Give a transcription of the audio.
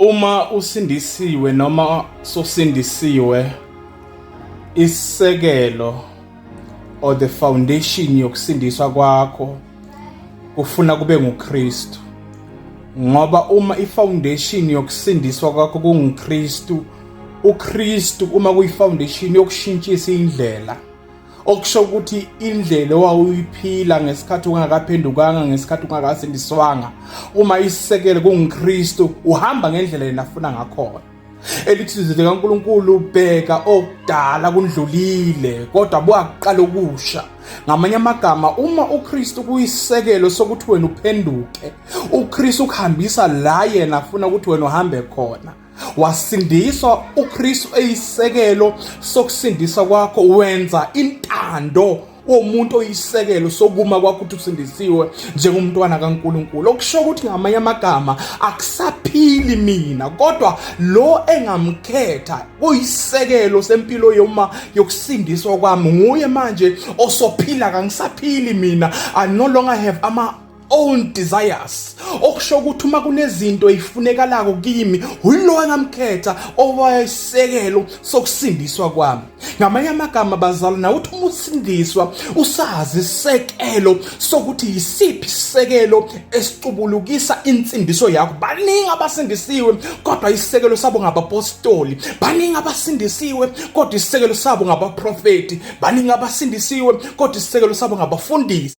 Uma usindisiwe noma sosindisiwe, isisekelo or the foundation yokusindiswa kwakho kufuna kube nguKristu, ngoba uma ifoundation yokusindiswa kwakho kunguKristu, uKristu uma kuyifoundation yokushintshisa indlela, okusho ukuthi indlela owawuyiphila ngesikhathi ungakaphendukanga, ngesikhathi ungakasindiswanga, uma isisekelo kunguKristu, uhamba ngendlela yena afuna ngakhona. Elithi izwi likaNkulunkulu, bheka okudala kundlulile, kodwa buyakuqala okusha. Ngamanye amagama, uma uKristu kuyisekelo sokuthi wena uphenduke, uKristu ukuhambisa la yena afuna ukuthi wena uhambe khona. Wasindiswa uKristu eyisekelo sokusindisa kwakho, wenza intando womuntu oyisekelo sokuma kwakho ukuthi usindisiwe njengomntwana kaNkuluNkulu. Okusho ukuthi ngamanye amagama, akusaphili mina, kodwa lo engamkhetha kuyisekelo sempilo yoma yokusindiswa kwami nguye manje osophila. Kangisaphili mina, I no longer have ama own desires. Okusho ukuthi uma kunezinto ezifunekalako kimi, uyilo engamkhetha owayesekelo sokusindiswa kwami. Ngamanye amagama, bazali, nawe uthi uma usindiswa usazi isekelo sokuthi yisiphi isekelo esicubulukisa insindiso yakho. Baningi abasindisiwe, kodwa isekelo sabo ngabapostoli. Baningi abasindisiwe, kodwa isekelo sabo ngabaprofeti. Baningi abasindisiwe, kodwa isekelo sabo ngabafundisi.